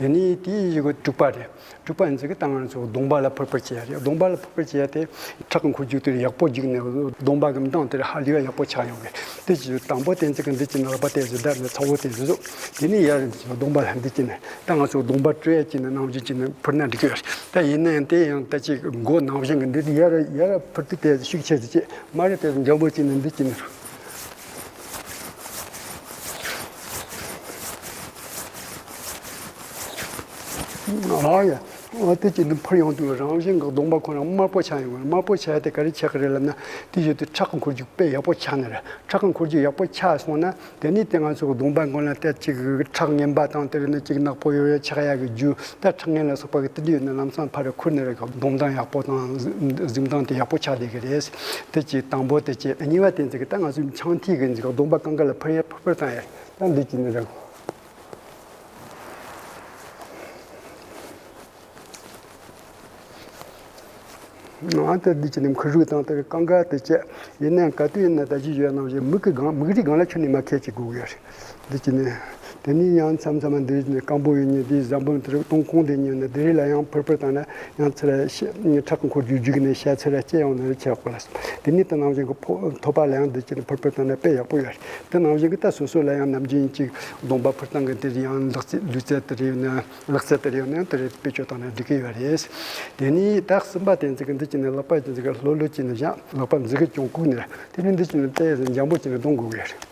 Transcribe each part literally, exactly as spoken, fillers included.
དེ་ནས་དེའི་གཞུག་གུ་དྲུག་པ་རེད། དྲུག་པ་ཡིན་ཙང་གི་ད་ང་ཚོ་གདོང་པ་ལ་ཕུར་ཕུར་བྱེད་ཡ་རེད། གདོང་པ་ལ་ཕུར་ཕུར་བྱེད་ཡ་དེ་ཁྲག་གི་འཁོར་རྒྱུག་དེ་ཡག་པོ་རྒྱུག་ནས་གདོང་པ་གི་མདངས་དེ་ཧ་ལས་པ་ཡག་པོ་ཆགས་ཡོང་གི། དེ་ཅི་དང་པོ་དེ་ཡིན་ཙང་གི་འདི་ཅི་ནས་ལག་པ་དེ་ཅི་བརྡར་ནས་ཚ་བོ་དེ་ཅི་བཟོ། དེ་ནས་ཡར་གདོང་པ་ལ་འདི་ཅི་ནས་ད་ང་ཚོ་གདོང་པ་བཀྲུ་ཡ་ཅི་ནས་ནང་བཞིན་ཅི་ནས་ཕུར་ན་འགྲིག་གི་ཡོད་རེད། ད་ཡིན་ན་ཡང་དེ་ཡང་ད་ཅི་མགོ་ནང་བཞིན་གི་འདི་ཡར་ཡར་ཕུར་དུས་དེ་ཤུགས་ཆེ་ཙི་ཅི་མ་རེད། དེ་འཇམ་པོ་ཅི་ནས་འདི་ཅི་ནས། ཨ་ཡ། ཨ་དེ་ཅི་ནས་ཕུར་ཡོང་དུས་རང་བཞིན་གྱི་གདོང་པ་ཁོ་རང་དམར་པོ་ཆགས་ཡོང་བ། དམར་པོ་ཆགས་ཡ་དེ་ག་རེ་ཆགས་ཀྱི་རེད་ལབ་ན། དེ་བཞིན་དུ་ཁྲག་གི་འཁོར་རྒྱུག་དཔེ་ཡག་པོ་ཆགས་ནི་རེད། ཁྲག་གི་འཁོར་རྒྱུག་ཡག་པོ་ཆགས་སོང་ན། དེ་ནས་དེ་ང་ཚོ་གདོང་པ་མགོ་ལ་ད་ཅིག་ཁྲག་ངན་པ་དང་དེ་རིགས་ནི་ཅིག་ནག་པོ་ཡོད་ཡ་ཆགས་ཡ་གི་རྒྱུ། ད་ཁྲག་ངན་ལ་སོགས་པ་གི་དེ་འདྲ་ཡོད་ན་ལམ་སང་ཕར་ཁུར་ནི་རེད། གདོང་མདངས་ཡག་པོ་དང་གཟི་གཟི་མདངས་དེ་ཡག་པོ་ཆགས་བསྡད་ཀྱི་རེད། དེ་གཅིག་དང་པོ་དེ་གཅིག་གཉིས་པ་དེ་ཚོ་གི་ད་ང་ཚོའི་ཆང་ཐིགས་གི་འཛིག་གདོང་པ་གང་ག་ལ་ཕུར་ཡ་ཕུར་ཕུར་བཏང་ཡ། ད་འདི་གཅིག་ནི་རེད། ང་ད་འདི་ཅི་ནས་ཁུ་རུ་དང་དེ་གང་ག་དེ་བཅད་ཡིན་ན་ག་དུས་ཡིན་ན་ད་ཅི་ཡོད་ནང་བཞིན་མིག་གི་སྒང་མིག་རིལ་སྒང་ལ་ཁྱོན་ནས་མ་ཁད་ཅིག་དགོས་ཀྱི་ཡོད་རེད། འདི་ཅི་ནས་དེ་ནས་ཡང་མཚམས་མཚམས་འདི་ནས་སྐམ་པོ་ཡོད་ཉིན་དེའི་ཟམ་པོ་དེ་རིགས་སྟོང་ཁོང་དེ་ཉིན་ནས་དེ་རིགས་ལ་ཡང་ཕུར་ཕུར་བཏང་ན་ཡང་ཚུར་ཁྲག་གི་འཁོར་རྒྱུག་རྒྱུག་ནས་ཤ་ཚུར་སྐྱེ་ཡོང་ནས་ཆགས་པ་ལ། དེ་ནས་དེ་ནང་བཞིན་གྱི་ཕོ་ཐོད་པ་ལ་ཡང་འདི་ཅི་ནས་ཕུར་ཕུར་བཏང་ན་དཔེ་ཡག་པོ་ཡོད་རེད། དེ་ནང་བཞིན་གྱི་ད་སོ་སོ་ལ་ཡང་ནམ་རྒྱུན་ཅིག་གདོང་པ་ཕུར་བཏང་གི་དེ་ཡང་ལག་རྩལ་ལུས་རྩལ་དེ་རེད་ཡོད་ན། ལག་རྩལ་དེ་རེད་ཡོད་ན་དེ་རེད་བེད་སྤྱོད་བཏང་ན་འགྲིག་གི་ཡོད་རེད། དེ་ནས་ད་གསུམ་པ་དེ་འཛིག་གི་འདི་ཅི་ནས་ལག་པ་ཅི་འཛིག་གི་ལྷོད་ལྷོད་ཅི་ནས་བཞག་ལག་པ་འཛིག་གི་ཅུང་བཀུག་ནས་དེ་ནས་འདི་ཅི་ནས་ཏོག་ཙམ་འཇམ་པོ་ཅི་ནས་གཏོང་དགོས་ཀྱི་རེད།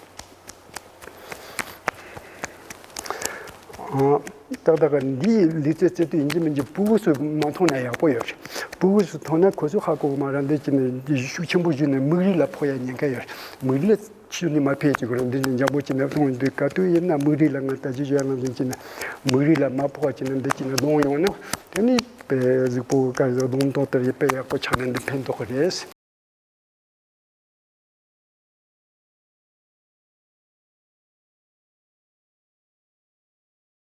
ཨ། ཏག་ཏག་གི་འདིའི་ལུས་རྩལ་རྩེ་དུས་ཡིན་གཅིག་མིན་གཅིག་ཕྲུ་གུ་ཚོས་མ་མཐོང་ན་ཡག་པོ་ཡོད་རེད། ཕྲུ་གུ་ཚོས་མཐོང་ན་ཁོ་ཚོས་ཧ་གོ་གི་མ་རེད། འདི་ཅི་ནས་ཤུགས་ཆེན་པོ་བཞུས་ནས་མིག་རིལ་ལ་ཕོག་ཡ་ཉེན་ཁ་ཡོད་རེད། མིག་རིལ་ཆུ་ནི་མ་ཕེབས་ཀྱི་གོ་ར་འདི་ནི་འཇམ་པོ་ཅི་ནས་གཏོང་འདི་ག་དུས་ཡིན་ན་མིག་རིལ་ལ་ང་ད་ཅི་བྱས་ནང་བཞིན་ཅི་ན་མིག་རིལ་ལ་མ་ཕོག་ཅི་ན་འདི་ཅི་ན་གདོང་ཡོང་ན་དེ་ནི་དཔེ་གཟུགས་པོ་ག་རེ་གདོང་མདོག་དེར་དཔེ་ཡག་པོ་ཆགས་ནས་འདི་ཕན་ཐོགས་ཀྱི་རེད།